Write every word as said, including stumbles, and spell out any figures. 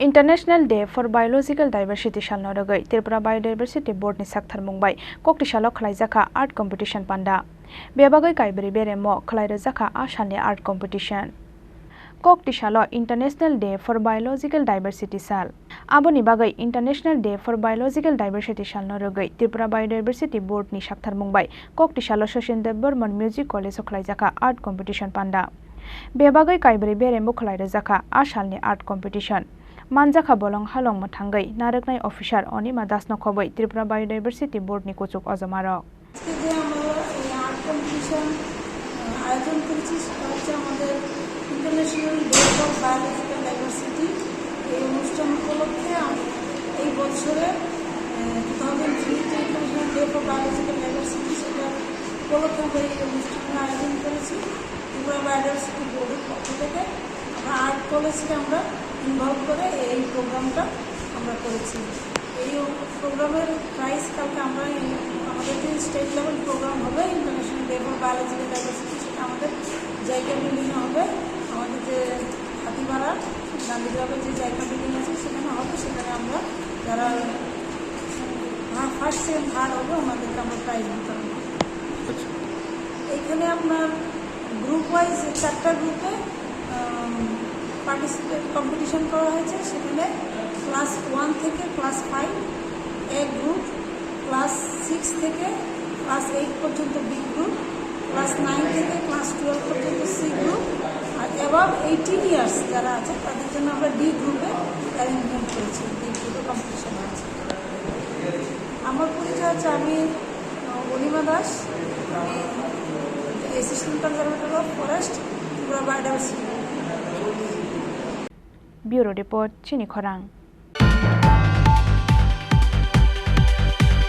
International Day for Biological Diversity salno rwgwi Tripura Biodiversity Board ni saktharmung bai koktwsalo khwlaijakha art competition panda. Bebagwi kaibrwi beremo khwlai rwjakha a salni art competition. Koktwsalo International Day for Biological Diversity sal. Aboni bagwi International Day for Biological Diversity salno rwgwi Tripura Biodiversity Board ni saktharmung bai koktwsalo Sachin Debbarman Music College o khwlaijakha art competition panda. Bebagwi kaibrwi beremo khwlai rwjakha a salni art competition. Manjakha bolong halong mwthangwi narwknai officer Onima Das no khobwi Tripura Biodiversity Board ni kuchuk ojomarok. আজকে যে আমরা এই art competition আয়োজন করেছি, সেটা হচ্ছে আমাদের international day for biological diversity. এই অনুষ্ঠান উপলক্ষে আম- এই বছরে টু থাউজেন্ড থ্রি যে international day for biological diversity, সেটা উপলক্ষে আমরা এই অনুষ্ঠানটা আয়োজন করেছি। ত্রিপুরা বায়োডাইভার্সিটি বোর্ডের পক্ষ থেকে আমরা আর্ট কলেজকে আমরা ইনভলভ করে এই প্রোগ্রামটা আমরা করেছি। এই প্রোগ্রামের প্রাইস কালকে আমরা এই, আমাদের যে স্টেট লেভেল প্রোগ্রাম হবে international day for biological diversity, সেটা আমাদের জাইকা বিল্ডিংয়ে হবে। আমাদের যে হাতিপাড়া গান্ধীগ্রামের যে জাইকা বিল্ডিং আছে, সেখানে হবে। সেখানে আমরা যারা ফার্স্ট সেকেন্ড থার্ড হবে, ওনাদেরকে আমরা প্রাইজ বিতরণ করব। আচ্ছা। এখানে আপনার গ্রুপ ওয়াইজ চারটা গ্রুপে পার্টিসিপেট কম্পিটিশন করা হয়েছে। সেখানে ক্লাস ওয়ান থেকে ক্লাস ফাইভ এ গ্রুপ, ক্লাস সিক্স থেকে ক্লাস এইট পর্যন্ত বি গ্রুপ, ক্লাস নাইন থেকে ক্লাস টুয়েলভ পর্যন্ত সি গ্রুপ, আর অ্যাবাভ এইটিন ইয়ার্স যারা আছে তাদের জন্য আমরা ডি গ্রুপে অ্যারেঞ্জমেন্ট করেছি, ডি গ্রুপে কম্পিটিশন হয়েছে। আমার পরিচয় হচ্ছে আমি, আহ, অনিমা দাস, আমি assistant conservator of forest, Tripura biodiversity. Bureau Report, Chini Khorang.